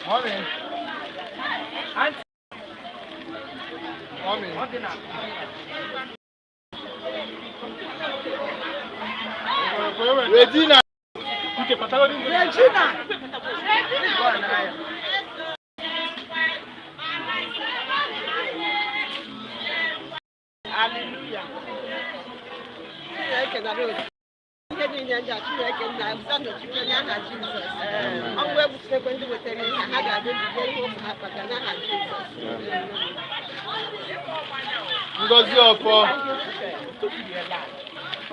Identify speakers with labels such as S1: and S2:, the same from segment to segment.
S1: Morning. Auntie. Morning. Regina. Regina. Hallelujah. Ngozi ọfọ.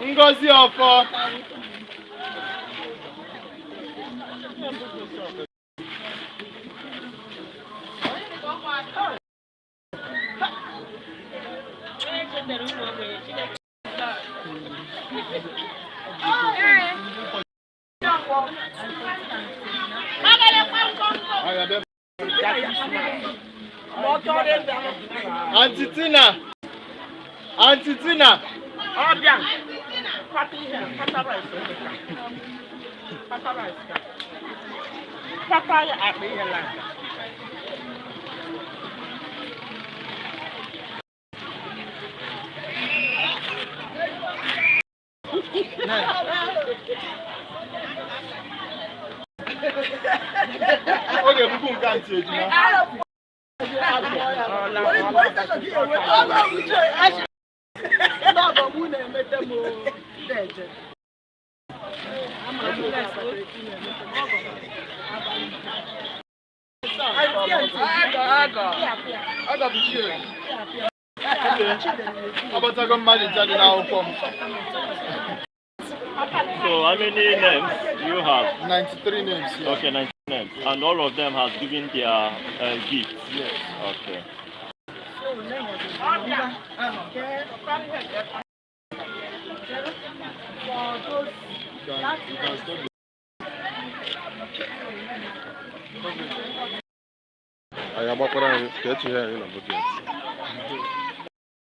S1: Ngozi ọfọ. Auntie Tina. Auntie Tina. Oh, bien. Pata rice. Pata oge buku nke ntị ejima. Abatago mmadụ ncha dị n'akwụkwọ m.
S2: So how many names do you have?
S1: 93 names. Yeah.
S2: Okay, 90 names. And all of them have given their gifts?
S1: Yes.
S2: Okay.
S1: You can stop it. I am up around. Get your hair in a bucket.